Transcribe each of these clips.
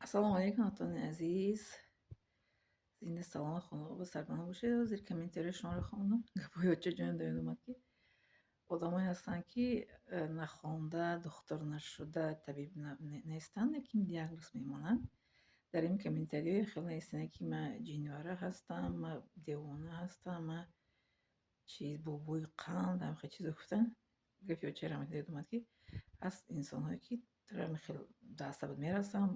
Ассалому алайкум, ҳамватанони азиз. Зинда, саломат, хонавода сарбаланд бошед. Ҳозир комментарияи шуморо хондам. Гапҳои очаҷонам дар ёд омад, ки одамое ҳастанд, ки нахонда, духтур нашуда, табиб нестанд, лекин диагноз мемонанд. Дар ин комментариҳо хеле нависанд, ки ман ҷинвара ҳастам, ман девона ҳастам, ман чиз, бобои қанд, ҳам хел чизо гуфтанд. Гапи очаи раҳматӣ дар ёд омад, ки ҳаст инсонҳое, ки туро хел дар асабат мерасанд,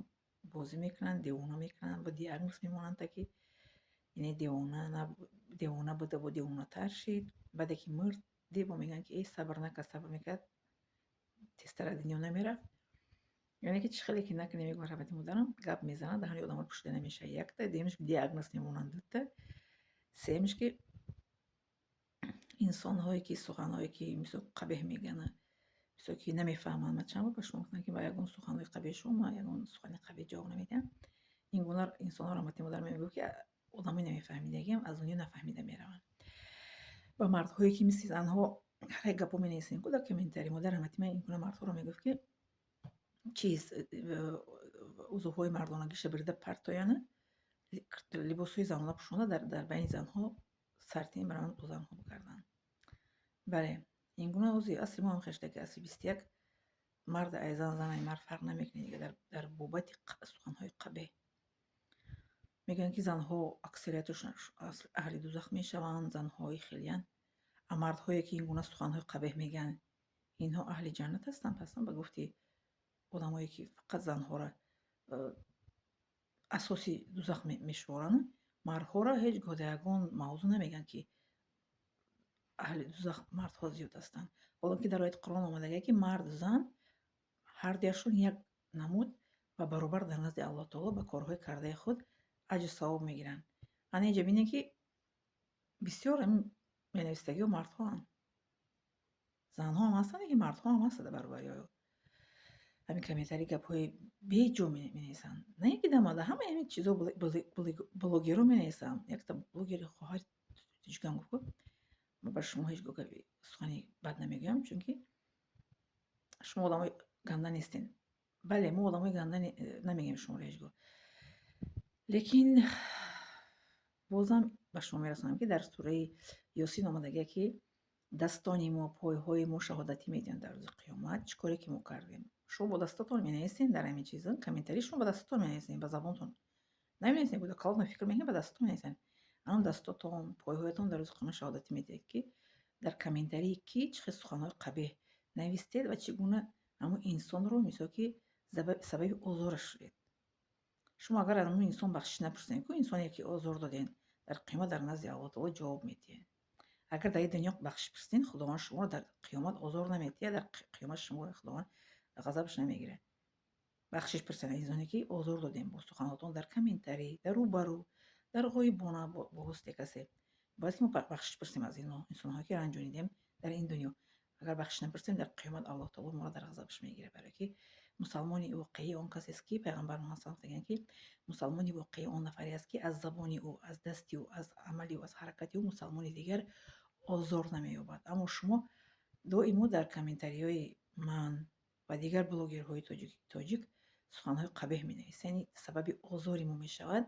бозӣ мекунанд, девона мекунанд, бо диагноз мемонанд, та ки ине девона буда, бо девонатар шид. Баъде ки мурд, бо мегӯянд, ки эй, сабр накард, сабр мекард, тезтар аз дунё намерафт. Яъне ки чӣ хеле ки накунӣ, мегӯяд раҳмати модарам, гап мезанад, даҳани одамро пӯшида намешавад. Якта, дуюмаш, диагноз мемонанд, дута, сеюмаш, ки инсонҳое, ки суханҳое, ки мисол қабеҳ мегӯянд, мисол ки намефаҳманд. Ман чанд бор ба шумо гуфтам, ки ба ягон суханҳои қабеҳи шумо ман ягон сухани қабеҳ ҷавоб намедиҳам. Ин гуна инсонҳо, раҳмати модарам мегӯяд, ки одамои намефаҳмидагиам аз дунё нафаҳмида мераванд. Ба мардҳое, ки мисли занҳо ҳар як гапҳо менависем ку дар комментарий, модар раҳмати ман ин гуна мардҳоро мегуфт, ки чиз, узвҳои мардонагиша бирида партояна, либосҳои занона пӯшонда, дар байни занҳо сартин баранд, бо занҳо бигарданд. Бале, ин гуна ҳозир асри мо ҳам хешта, ки асри 21, мард ай зан, зан ай мард фарқ намекунад дига дар бобати суханҳои қабеҳ. Мегӯянд, ки занҳо аксарияташон аҳли дузах мешаванд, занҳои хелиянд. А мардҳое, ки ин гуна суханҳои қабеҳ мегӯянд, инҳо аҳли ҷаннат ҳастанд? Пас ба гуфти одамое, ки фақат занҳоро асоси дузах мешуморанд, мардҳоро ҳеҷ гоҳ дар ягон мавзӯъ намегӯянд, ки аҳли дузах мардҳо зиёд ҳастанд. Ҳоло ки дар ояти Қуръон омадагия, ки марду зан ҳардуяшон як намуд ва баробар дар назди Аллоҳ таоло ба корҳои кардаи худ аҷру савоб мегиранд. Ана инҷа бинед, ки бисёр менависдагиҳо мардҳоанд. Занҳо ҳам ҳастанд, лекин мардҳо ҳам ҳастанд дар баробари оё. Ҳамин комментарий, гапҳои беҷо менависанд. На ин ки дамада, ҳамаи ҳамин чизо блогерҳо менависанд. Якта блогери хоҳари тоҷикам гуфт: «Ман ба шумо ҳеҷ гоҳ гапи сухани бад намегӯям, чунки шумо одамои ганда нестед». Бале, мо одамои ганда намегӯем шуморо ҳеҷ гоҳ. Лекин бозам ба шумо мерасонам, ки дар сураи Ёсин омадагия, ки дастони мо, пойҳои мо шаҳодатӣ медиҳанд дар рӯзи қиёмат, чӣ коре ки мо кардем. Шумо бо дастотон менависед дар ҳамин чиза, комментарий шумо ба дастотон менависед, ба забонтон наменависед, бо калотон фикр мекунед, ба дастотон менависед. Анон дастотон, пойҳоятон дар рӯзи қиёмат шаҳодатӣ медиҳад, ки дар комментарии ки чӣ хел суханҳои қабеҳ навистед ва чӣ гуна ҳамон инсонро, мисол, ки сабаби озораш шудед. Шумо агар аз ҳамон инсон бахшиш напурсед ку, инсоне ки озор додед, дар қиёмат дар назди Аллоҳ таоло ҷавоб медиҳед. Агар дар ин дунё бахшиш пурсед, Худованд шуморо дар қиёмат озор намедиҳад, дар қиёмат шуморо Худованд ғазабаш намегирад. Бахшиш пурсед аз инсоне, ки озор додем бо суханотон дар комментарий, дар рӯбарӯ, дар ғоибона, бо ҳусни касе. Бояд ки мо бахшиш пурсем аз инсонҳое, ки ранҷонидем дар ин дунё. Агар бахшиш напурсем, дар қиёмат Аллоҳ таоло моро дар ғазабаш мегирад. Барое ки мусалмони воқеӣ он касест, ки пайғамбар Муҳаммад саллаллоҳу мегӯянд, ки мусалмони воқеӣ он нафаре аст, ки аз забони ӯ, аз дасти ӯ, аз амали ӯ, аз ҳаракати ӯ мусалмони дигар озор намеёбад. Аммо шумо доимо дар комментариҳои ман ва дигар блогерҳои тоҷик суханҳои қабеҳ менависед, яъне сабаби озори мо мешавад.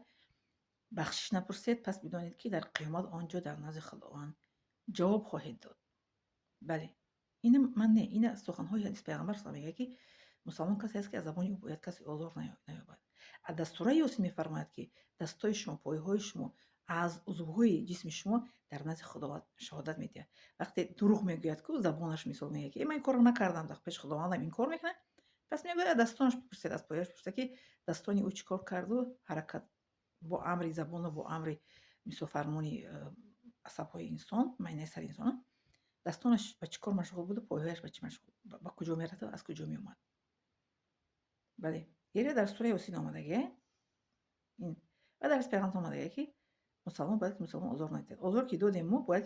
Бахшиш напурсед, пас бидонед, ки дар қиёмат он ҷо дар назди Худованд ҷавоб хоҳед дод. Бале, ина ман не, ина суханҳои ҳадис пайғамбар сал мегӯяд, ки мусалмон касе аст, ки аз забони ӯ бояд касе озор наёбад. А дар сураи Ёсин мефармояд, ки дастои шумо, пойҳои шумо, аз узвҳои ҷисми шумо дар назди Худованд шаҳодат медиҳад. Вақте дурӯғ мегӯяд ку, забонаш мисол мегӯяд, ки ман ин корро накардам, дар пеши Худовандам инкор мекунад, пас мегӯяд, аз дастонаш бипурсед, аз пояш бипурсед, ки дастони ӯ чӣ кор карду ҳаракат бо амри забону бо амри, мисол, фармони асабҳои инсон, майнаи сари инсон, дастонаш ба чӣ кор машғул буду пойҳояш ба чӣ машғул, ба куҷо мерафт, аз куҷо меомад. Бале, ере дар сураи Ёсин омадагия ин ва дар пайғамбар омадагия, ки мусалмон бояд ки мусалмон озор надиҳад. Озор ки додем, мо бояд